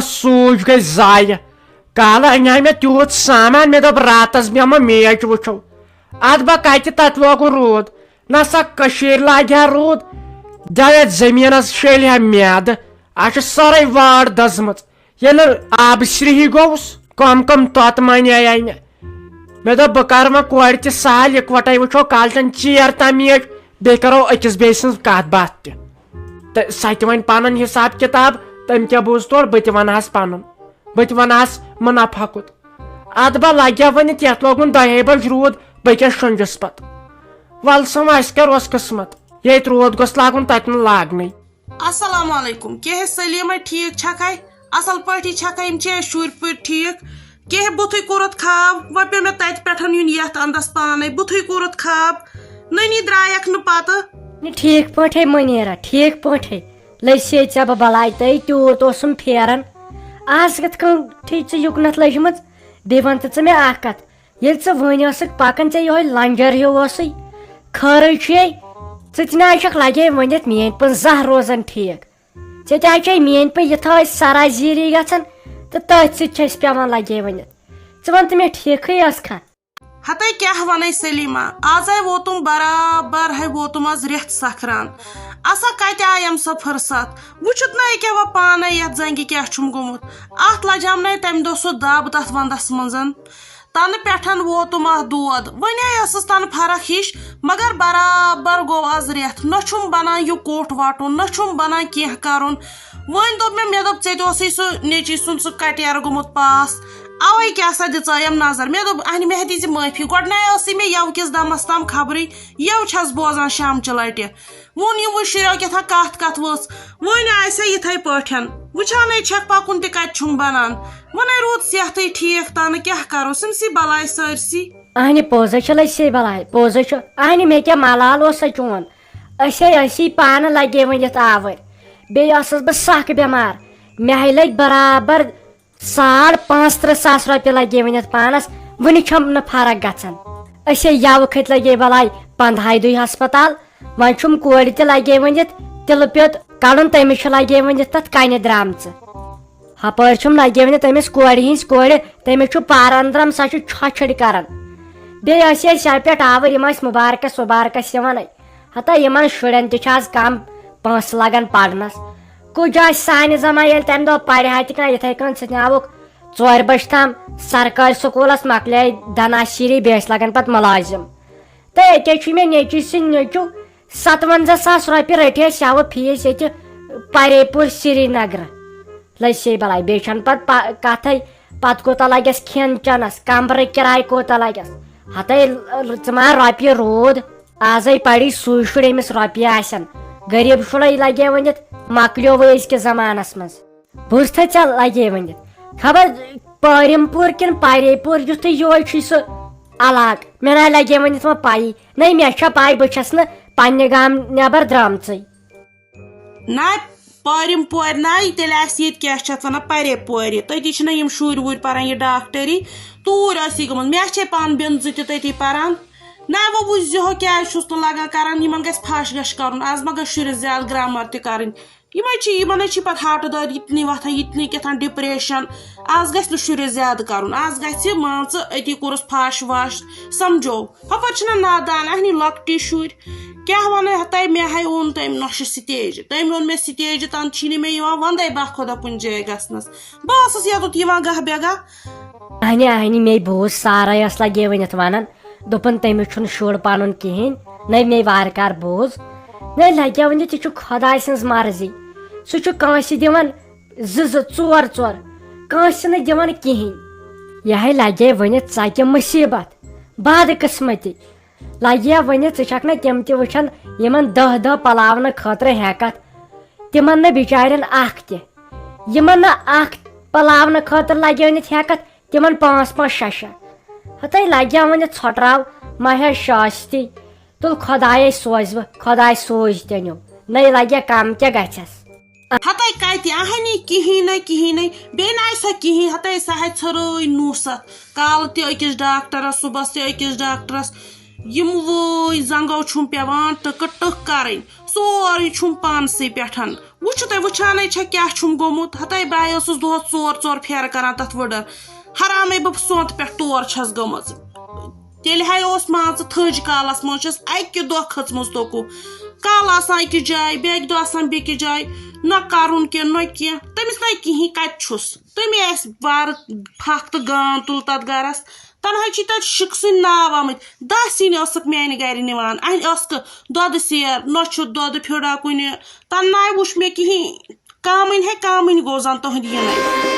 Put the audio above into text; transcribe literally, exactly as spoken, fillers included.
سوٗج گٔے ضایع۔ کالہٕ اَنہِ ہا مےٚ تیوٗت سامان، مےٚ دوٚپ راتس بیٚہمو میچ وٕچھو۔ ادٕ بہ کتہِ، تتہِ لوگُن روٗد۔ نہ سا کٔشیٖرِ لاگہِ ہا روٗد، دٮ۪وٮ۪تھ زٔمیٖنس شیلہِ ہا میادٕ۔ اَسہِ چھِ سٲرٕے وٲر دٔزمٕژ۔ ییٚلہِ آبہٕ سرٛیہی گوٚوُس، کم کم توتہٕ مانے آیہِ مےٚ۔ مےٚ دوٚپ، بہٕ کرٕ وۄنۍ کورِ تہِ سہل، یِکوٹے وٕچھو کالچن ژیر تام میچ، بیٚیہِ کرو أکِس بیٚیہِ سٕنٛز کتھ باتھ تہِ۔ تہٕ سۄ تہِ وۄنۍ پنُن حساب کتاب، تٔمۍ کیٛاہ بوٗز تورٕ، بہٕ تہِ ونہٕ ہس پنُن، بہٕ تہِ ونہٕ ہس منافع کُت۔ ادٕ بہ لگہِ ہا وۄنۍ یتھ لوگُن دۄیے بج روٗد، بہٕ کیٛاہ شۄنٛجس پتہٕ؟ ول سا وۄنۍ، اسہِ کیٛاہ اوس قسمت، ییٚتہِ روٗد گوٚژھ لاگُن، تتہِ نہٕ لاگنٕے۔ السلام علیکم۔ کیٛاہ سلیمہ، ٹھیٖک چھکھے؟ اصل پٲٹھی چھکھے؟ یِم چھِ اَسہِ شُرۍ پٲٹھۍ ٹھیٖک؟ کیٛاہ بُتھُے کوٚرُتھ خاب؟ وۄنۍ پیوٚو مےٚ تَتہِ پٮ۪ٹھ یُن یَتھ اندس پانے، بُتھُے کوٚرُتھ خاب، نٔنی درٛایکھ نہٕ پتہٕ۔ نہ، ٹھیٖک پٲٹھۍ منیرا، ٹھیٖک پٲٹھۍ۔ لٔسے ژےٚ بہٕ بلاے تہٕ تیوٗت اوسُم پھیران۔ آز کِتھ کٲٹھۍ ژٕ یُکنتھ لٔجمٕژ؟ بیٚیہِ وَن تہٕ ژٕ مےٚ اکھ کتھ، ییٚلہِ ژٕ وٕنۍ ٲسٕکھ پکان، ژےٚ یِہوٚے لنجر ہیوٗ اوسُے، خٲرٕے چھُے، ژٕ تہِ نہ آسکھ لگے ؤنِتھ میٲنۍ پٲٹھۍ زانٛہہ روزان ٹھیٖک۔ ژےٚ تہِ حظ چھے میٲنۍ پٲٹھۍ یِتھٲے سرا زیٖری گژھان، تہٕ تٔتھۍ سۭتۍ چھِ أسۍ پٮ۪وان لگے ؤنِتھ۔ ژٕ وَن تہٕ مےٚ، ٹھیٖکھٕے ٲسکھا؟ ہتے کیٛاہ ونے سلیمہ، آز ہے ووتُم برابر، ہے ووتُم آز رٮ۪تھ سکھران۔ اسا کتہِ آیم سۄ فرصت؟ وٕچھُتھ نہ أکیٛاہ وۄنۍ پانے یتھ زنگہِ کیٛاہ چھُم گوٚمُت۔ اتھ لجام نے تمہِ دۄہ سُہ دب تتھ ونٛدس منٛزن۔ تنہٕ پٮ۪ٹھن ووتُم اتھ دود۔ ونے ٲسٕس تنہٕ فرق ہِش، مگر برابر گوٚو آز رٮ۪تھ۔ نہ چھُم بنان یہِ کوٚٹھ وٹُن، نہ چھُم بنان کینٛہہ کرُن۔ وۄنۍ دوٚپ مےٚ، مےٚ دوٚپ، ژےٚ تہِ اوسُے سُہ نیٚچی سُنٛد سُہ کٹیرٕ گوٚمُت پاس، اوے کیٛاہ سا دِژایم نظر۔ مےٚ دوٚپ، اہنہِ مےٚ دِژِ معٲفی، گۄڈٕ نے ٲسٕے مےٚ یَوٕ کِس دمس تام خبرٕے، یَوٕ چھَس بوزان شامچہِ لٹہِ۔ ووٚن یِموٕے شُریو کیٛاہ تھا کتھ کتھ ؤژھ، وۄنۍ آسہِ ہا یِتھے پٲٹھۍ۔ وٕچھان ہے چھکھ پکُن تہِ کتہِ چھُم بنان، وۄنۍ ہے روٗد صحتٕے ٹھیٖک، تنہٕ کیٛاہ کرو، سِمسٕے بلاے سٲرسٕے۔ اہنہِ پوٚز ہے چھِ لٔسے بلاے، پوٚز ہے چھُ۔ اہنہِ مےٚ کیٛاہ ملال اوس سا چون؟ أسۍ ہے ٲسی پانہٕ لگے وۄنۍ یتھ آوٕرۍ۔ بیٚیہِ ٲسٕس بہٕ سخ بٮ۪مار۔ مےٚ ہے لٔگۍ برابر ساڑ پانٛژھ تٕرٛہ ساس رۄپیہِ لگے وۄنۍ یتھ پانس۔ وُنہِ چھم نہٕ فرق گژھان۔ أسۍ ہے یوٕ کھٔتۍ لگے بلاے پندہاے دُہۍ ہسپتال۔ وۄنۍ چھُم کورِ تہِ لگے وۄنۍ یتھ تِلہٕ پیوٚت کڑُن، تٔمِس چھُ لگے وۄنۍ یتھ تتھ کنہِ درامژٕ۔ ہپٲرۍ چھُم لگے وۄنۍ تٔمِس کورِ ہِنٛز کورِ، تٔمِس چھُ پار أنٛدرم، سۄ چھِ چھۄچھڑ کران۔ بیٚیہِ ٲسۍ أسۍ یتھ پٮ۪ٹھ آوٕرۍ، یِم ٲسۍ مُبارکس وُبارکس یِوان۔ ہتا یِمن شُرٮ۪ن تہِ چھِ آز کم پونٛسہٕ لگان پرنس۔ کُج آسہِ سانہِ زمانہٕ ییٚلہِ تمہِ دۄہ پرِ ہا تہِ کانٛہہ، یِتھے کٔنۍ سُہ ناوُکھ ژورِ بجہِ تام سرکٲرۍ سکوٗلس، مۄکلے دناشیری، بیٚیہِ ٲسۍ لگان پتہٕ مُلازِم۔ تہٕ أکے چھُ مےٚ نیٚچوٗ سٕنٛدۍ نیٚچوٗ، ستونزہ ساس رۄپیہِ رٔٹۍ اَسہِ یَوٕ فیٖس ییٚتہِ پرے پوٗر سرینگرٕ۔ لٔسے بلاے، بیٚیہِ چھَنہٕ پتہٕ پا-، کتھے، پتہٕ کوٗتاہ لگٮ۪س کھٮ۪ن چٮ۪نس، کمرٕ کِراے کوٗتاہ لگٮ۪س؟ ہتے ژٕ ما رۄپیہِ روٗد، آزے پری سُے شُر، أمِس رۄپیہِ آسن۔ غریب شُرے لگے ؤنِتھ، مۄکلیو وۄنۍ أزکِس زمانس منٛز۔ بوٗزتھا ژےٚ لگے ؤنِتھ؟ خبر پٲرِم پوٗر کِنہٕ پرے پوٗر، یُتھُے یوے چھُے سُہ علاقہٕ۔ مےٚ نہ لگے ؤنِتھ وۄنۍ پَیی۔ نَے مےٚ چھےٚ پَے، بہٕ چھَس نہٕ پننہِ گامہٕ نٮ۪بر درٛامژٕے۔ نہ پٲرِم پورِ نہ، تیٚلہِ آسہِ ییٚتہِ کیٛاہ چھِ اَتھ وَنان، پرے پورِ۔ تٔتی چھِنہ یِم شُرۍ وُرۍ پَران یہِ ڈاکٹری، توٗرۍ ٲسی گٔمٕژ۔ مےٚ چھے پانہٕ بیٚنزٕ تہِ تٔتی پَران۔ نہ وۄنۍ وٕچھ زِہو کیٛازِ چھُس نہٕ لگان کَران، یِمَن گژھِ پھَش گژھِ کَرُن۔ آز ما گژھِ شُرِس زیادٕ گرٛامر تہِ کَرٕنۍ؟ یِمے چھِ، یِمن حظ چھِ پتہٕ ہارٹ دٲدۍ یِتنٕے وۄتھان، یِتنٕے کیٛاہ تام ڈپریشن۔ آز گژھِ نہٕ شُرِس زیادٕ کرُن، آز گژھِ مان ژٕ أتی کوٚرُس پھش وش، سمجھو۔ ہپٲرۍ چھِنہ نادان اہنی لۄکٹی شُرۍ۔ کیٛاہ ونہٕ تۄہہِ، مےٚ ہے اوٚن تٔمۍ نۄشہِ سٹیج، تٔمۍ اوٚن مےٚ سٹیج، تنہٕ چھی نہٕ مےٚ یِوان وندے باخۄدا کُنہِ جایہِ گژھنس۔ بہٕ ٲسٕس یوٚتَتھ یِوان گاہ بے گاہ۔ اہنہِ، اہنہِ، مے بوٗز، سارے ٲس لگے ؤنِتھ ونان، دوٚپُن تٔمِس چھُنہٕ شُر پنُن کِہیٖنۍ۔ نٔے مے وارٕ کار بوٗز۔ نٔے لگے ؤنِتھ، یہِ چھُ خۄداے سٕنٛز مرضی۔ سُہ چھُ کٲنٛسہِ دِوان زٕ زٕ، ژور ژور، کٲنٛسہِ نہٕ دِوان کِہیٖنۍ۔ یہِ ہے لگے ؤنِتھ ژکہِ مُصیٖبت، بدقٕسمتی۔ لگے ؤنِتھ، ژٕ چھکھ نہ تِم تہِ وٕچھان، یِمن دہ دہ پلاونہٕ خٲطرٕ ہٮ۪کتھ، تِمن نہٕ بِچارٮ۪ن اکھ تہِ۔ یِمن نہٕ اکھ پلاونہٕ خٲطرٕ لگے ؤنِتھ ہٮ۪کتھ، تِمن پانٛژھ پانٛژھ شےٚ شےٚ۔ ہتے لگیا وۄنۍ ژھۄٹراو، ما ہیٚس شٲستی۔ تُل خۄدایے سوزِ وۄنۍ، خۄداے سوزِ تیٚنیو۔ نَے لگیا کم کیٛاہ گژھٮ۪س؟ ہتے کتہِ اہنی کِہیٖنۍ نَے، کِہیٖنۍ نَے۔ بیٚیہِ نہ آسہِ سۄ کِہیٖنۍ، ہتے سۄ ہیٚژ ژھرٲے نوٗسَتھ۔ کالہٕ تہِ أکِس ڈاکٹرس، صُبحس تہِ أکِس ڈاکٹرس۔ یِم وٲے زنٛگو چھُم پٮ۪وان ٹٕکہٕ ٹٕکھ کرٕنۍ، سورُے چھُم پانسٕے پٮ۪ٹھ۔ وۄنۍ چھُو تُہۍ وٕچھانٕے چھا کیٛاہ چھُم گوٚمُت؟ ہتاے بہٕ ٲسٕس دۄہس ژور ژور پھیرٕ کران تتھ وٕڈن۔ حرامے بہٕ سونتہٕ پٮ۪ٹھ تور چھس گٔمٕژ۔ تیٚلہِ ہاے اوس مان ژٕ تھٔج کالس منٛز چھس اکہِ دۄہ کھٔژمٕژ توکُن۔ کالہٕ آسان أکِس جایہِ، بیٚکہِ دۄہ آسان بیٚکِس جایہِ۔ نہ کرُن کینٛہہ، نہ کینٛہہ۔ تٔمِس نَے کِہیٖنۍ، کتہِ چھُس؟ تٔمۍ آسہِ وارٕ پھکھ تہٕ گان تُل تتھ گرس۔ تنہا چھِ تتہِ شِکہٕ سٕنٛدۍ ناو آمٕتۍ۔ دَہ سِنۍ ٲسٕکھ میانہِ گرِ نِوان۔ اَہنہِ ٲسکہٕ دۄدٕ سیر، نہ چھُ دۄدٕ پھیوٚڑا کُنہِ۔ تنہٕ ناے وُچھ مےٚ کِہیٖنۍ۔ کامٕنۍ ہے کامٕنۍ گوٚو زن تُہنٛدِ یِنَے۔